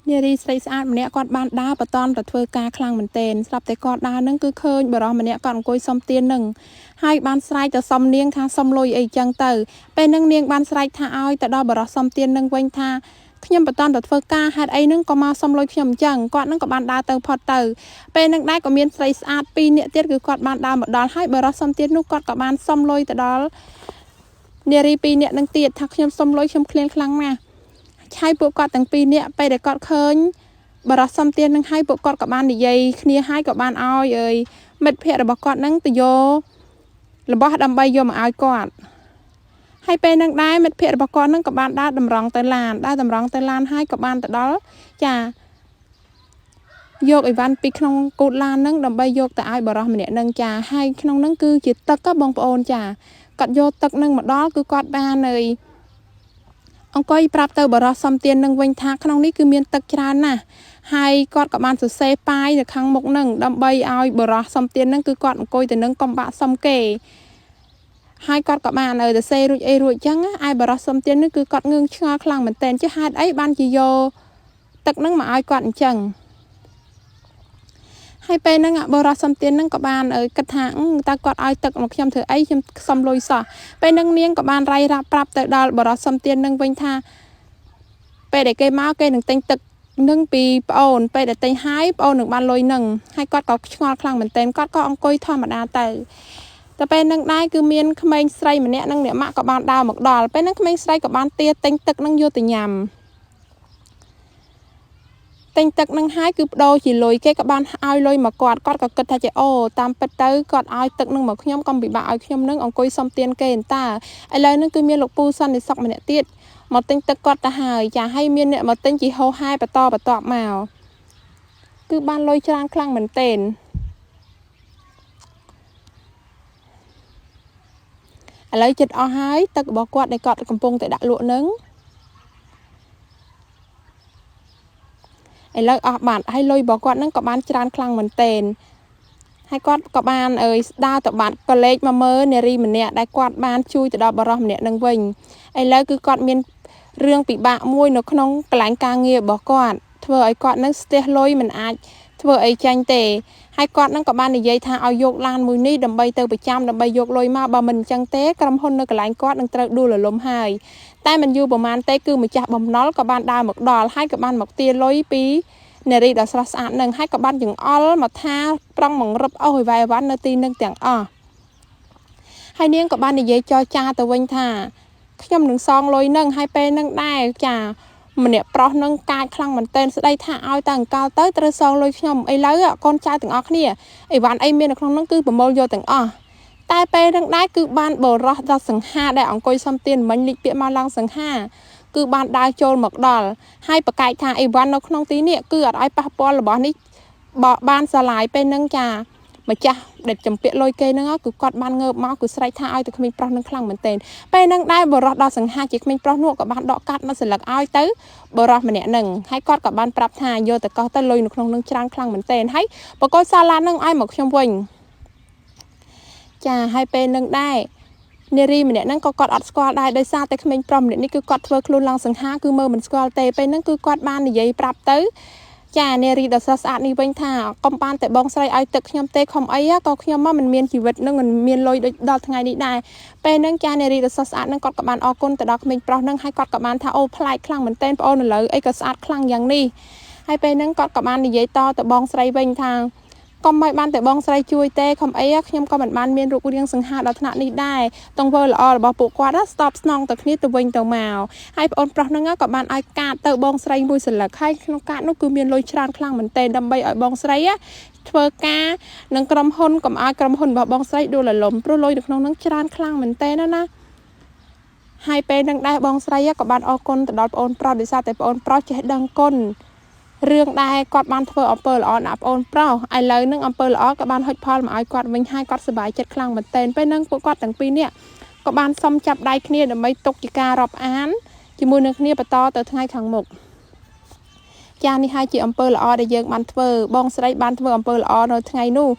នារីស្រីស្អាតម្នាក់គាត់បានដើរបតន់ទៅធ្វើការខ្លាំងមែនទែនស្រាប់តែគាត់ដើរនឹងគឺឃើញបរិសម្នាក់គាត់អង្គុយសុំទាននឹងហើយបានស្រែកទៅសុំនាងថាសុំលុយអីចឹងទៅពេលនឹងនាងបានស្រែកថាឲ្យទៅដល់បរិសសុំទាននឹងវិញថាខ្ញុំបតន់ទៅធ្វើការហេតុអីនឹងក៏មកសុំលុយខ្ញុំអញ្ចឹងគាត់នឹងក៏បានដើរទៅផុតទៅពេលនឹងដែរក៏មានស្រីស្អាតពីរនាក់ទៀតគឺគាត់បានដើរមកដល់ហើយបរិសសុំទាននោះគាត់ក៏បានសុំលុយទៅដល់នារីពីរនាក់នឹងទៀតថាខ្ញុំសុំលុយខ្ញុំឃ្លានខ្លាំងណាស់ ឆៃពួកគាត់ទាំងពីរនាក់ពេលដែលគាត់ឃើញបរិសុំទាននឹងឲ្យពួកគាត់ក៏បាននិយាយគ្នាឲ្យក៏បានឲ្យអើយមិត្តភ័ក្តិរបស់គាត់នឹងទៅយករបស់ដើម្បីយកមកឲ្យគាត់ហើយពេលនឹងដែរមិត្តភ័ក្តិរបស់គាត់នឹងក៏បានដើរតម្រង់ទៅឡានដើរតម្រង់ទៅឡានហើយក៏បានទៅដល់ចាយកអីវ៉ាន់ពីក្នុងគូតឡាននឹងដើម្បីយកទៅឲ្យបរិសម្នាក់នឹងចាហើយក្នុងនឹងគឺជាទឹកបងប្អូនចាគាត់យកទឹកនឹងមកដល់គឺគាត់បានអើយ អង្គុយប្រាប់ទៅបរោះសំទាននឹងវិញថាក្នុងនេះគឺមានទឹកច្រើនណាស់ហើយគាត់ក៏បានសរសេរប៉ាយនៅខាងមុខនឹងដើម្បីឲ្យបរោះសំទាននឹងគឺគាត់អង្គុយទៅនឹងកុំបាក់សុំគេហើយគាត់ក៏បានឲ្យសរសេររួចអីរួចចឹងឯបរោះសំទាននឹងគឺគាត់ងឿងឆ្ងល់ខ្លាំងមែនទែនចុះហេតុអីបានជាយកទឹកនឹងមកឲ្យគាត់អញ្ចឹងហើយពេលហ្នឹងបរិសុំទានហ្នឹងក៏បានគិតថាតើគាត់ឲ្យទឹកមកខ្ញុំធ្វើអីខ្ញុំសុំលុយសោះពេលហ្នឹងនាងក៏បានរាយរាប់ប្រាប់ទៅដល់បរិសុំទានហ្នឹងវិញថាពេលដែលគេមកគេនឹងទិញទឹកនឹងពីប្អូនពេលដែលទិញហើយប្អូននឹងបានលុយនឹងហើយគាត់ក៏ឆ្ងល់ខ្លាំងមែនទែនគាត់ក៏អង្គុយធម្មតាទៅតែពេលនឹងដែរគឺមានក្មេងស្រីម្នាក់និងអ្នកម៉ាក់ក៏បានដើរមកដល់ពេលហ្នឹងក្មេងស្រីក៏បានទាទិញទឹកនឹងយកទៅញ៉ាំទិញទឹកនឹងហើយគឺបដូរជាលុយគេក៏បានឲ្យលុយមកគាត់គាត់ក៏គិតថាជាអូតាមពិតទៅគាត់ឲ្យទឹកនឹងមកខ្ញុំកុំពិបាកឲ្យខ្ញុំនឹងអង្គុយសុំទានគេអន្តាឥឡូវនឹងគឺមានលោកពូសន្តិសុខម្នាក់ទៀតមកទិញទឹកគាត់ទៅហើយចាឲ្យមានអ្នកមកទិញជាហោហែបន្តបន្តមកគឺបានលុយច្រើនខ្លាំងមែនទែនឥឡូវចិត្តអស់ហើយទឹករបស់គាត់ដែលគាត់កំពុងតែដាក់លក់នឹងឥឡូវអស់បាត់ហើយលុយរបស់គាត់នឹងក៏បានច្រើនខ្លាំងមែនទែនហើយគាត់ក៏បានអើយដើរទៅបាត់ក៏លេខមកមើលនារីម្នាក់ដែលគាត់បានជួយទៅដល់បរិសម្នាក់នឹងវិញឥឡូវគឺគាត់មានរឿងពិបាកមួយនៅក្នុងកន្លែងការងាររបស់គាត់ធ្វើឲ្យគាត់នឹងស្ទះលុយមិនអាចធ្វើអីចាញ់ទេហើយគាត់នឹងក៏បាននិយាយថាឲ្យយកឡានមួយនេះដើម្បីទៅប្រចាំដើម្បីយកលុយមកបើមិនអញ្ចឹងទេក្រុមហ៊ុននៅកន្លែងគាត់នឹងត្រូវដួលរលំហើយតែមិនយូរប្រហែលទេគឺម្ចាស់បំណុលក៏បានដើរមកដល់ហើយក៏បានមកទារលុយពីនារីដ៏ស្រស់ស្អាតនឹងហើយក៏បានចង្អុលមកថាប្រង់មករឹបអស់អីវ៉ៃវ៉ាន់នៅទីនឹងទាំងអស់ហើយនាងក៏បាននិយាយចរចាទៅវិញថាខ្ញុំនឹងសងលុយនឹងហើយពេលនឹងដែរចាម្នាក់ប្រុសនឹងកាចខ្លាំងមែនទែនស្ដីថាឲ្យតែអង្កលទៅត្រូវសងលុយខ្ញុំឥឡូវកូនចៅទាំងអស់គ្នាអីវ៉ាន់អីមាននៅក្នុងនឹងគឺប្រមូលយកទាំងអស់តែពេលនឹងដែរគឺបានបរោះដល់សង្ហាដែលអង្គុយសុំទានមិញលិចពាក្យមកឡើងសង្ហាគឺបានដើរចូលមកដល់ហើយប្រកែកថាអីវ៉ាន់នៅក្នុងទីនេះគឺអត់ឲ្យប៉ះពាល់របស់នេះបើបានសាឡាយពេលនឹងចាម្ចាស់ដែលចម្ពាក់លុយគេហ្នឹងគឺគាត់បានងើបមកគឺស្រែកថាឲ្យទៅក្មេងប្រុសនឹងខ្លាំងមែនទែនពេលហ្នឹងដែរបរោះដល់សង្ហាជាក្មេងប្រុសនោះក៏បានដកកាត់មកសន្លឹកឲ្យទៅបរោះម្នាក់ហ្នឹងហើយគាត់ក៏បានប្រាប់ថាយកទៅកោះទៅលុយនៅក្នុងនឹងច្រើនខ្លាំងមែនទែនហើយបកលសាឡានឹងឲ្យមកខ្ញុំវិញចាហើយពេលហ្នឹងដែរនារីម្នាក់ហ្នឹងក៏គាត់អត់ស្គាល់ដែរដោយសារតែក្មេងប្រុសម្នាក់នេះគឺគាត់ធ្វើខ្លួនឡើងសង្ហាគឺមើលមិនស្គាល់ទេពេលហ្នឹងគឺគាត់បាននិយាយប្រាប់ទៅចានារីដ៏ស្រស់ស្អាតនេះវិញថាកុំបានតែបងស្រីឲ្យទឹកខ្ញុំទេខំអីក៏ខ្ញុំមកមិនមានជីវិតនឹងមិនមានលុយដូចដល់ថ្ងៃនេះដែរពេលហ្នឹងចានារីដ៏ស្រស់ស្អាតហ្នឹងគាត់ក៏បានអរគុណទៅដល់ក្មេងប្រុសហ្នឹងហើយគាត់ក៏បានថាអូប្លែកខ្លាំងមែនទែនប្អូនឥឡូវអីក៏ស្អាតខ្លាំងយ៉ាងនេះហើយពេលហ្នឹងគាត់ក៏បាននិយាយតទៅបងស្រីវិញថាកុំឲ្យបានតែបងស្រីជួយទេខំអីខ្ញុំក៏មិនបានមានរូបរាងសង្ហាដល់ថ្នាក់នេះដែរទង្វើល្អរបស់ពួកគាត់ស្តបស្នងទៅគ្នាទៅវិញទៅមកហើយប្អូនប្រុសហ្នឹងក៏បានឲ្យកាតទៅបងស្រីមួយសន្លឹកហើយក្នុងកាតនោះគឺមានលុយច្រើនខ្លាំងមែនទែនដើម្បីឲ្យបងស្រីធ្វើការនឹងក្រុមហ៊ុនកុំឲ្យក្រុមហ៊ុនរបស់បងស្រីដួលរលំព្រោះលុយនៅក្នុងហ្នឹងច្រើនខ្លាំងមែនទែនណាហើយពេលនឹងដែរបងស្រីក៏បានអរគុណទៅដល់ប្អូនប្រុសដោយសារតែប្អូនប្រុសចេះដឹងគុណរឿងដែលគាត់បានធ្វើអំពើល្អដល់ប្អូនប្រុសឥឡូវនឹងអំពើល្អក៏បានហុចផលមកឲ្យគាត់វិញហើយគាត់សប្បាយចិត្តខ្លាំងមែនទែនពេលហ្នឹងពួកគាត់ទាំងពីរនាក់ក៏បានសុំចាប់ដៃគ្នាដើម្បីទុកជាការរាប់អានជាមួយនឹងគ្នាបន្តទៅថ្ងៃខាងមុខចានេះហើយជាអំពើល្អដែលយើងបានធ្វើបងស្រីបានធ្វើអំពើល្អនៅថ្ងៃនោះ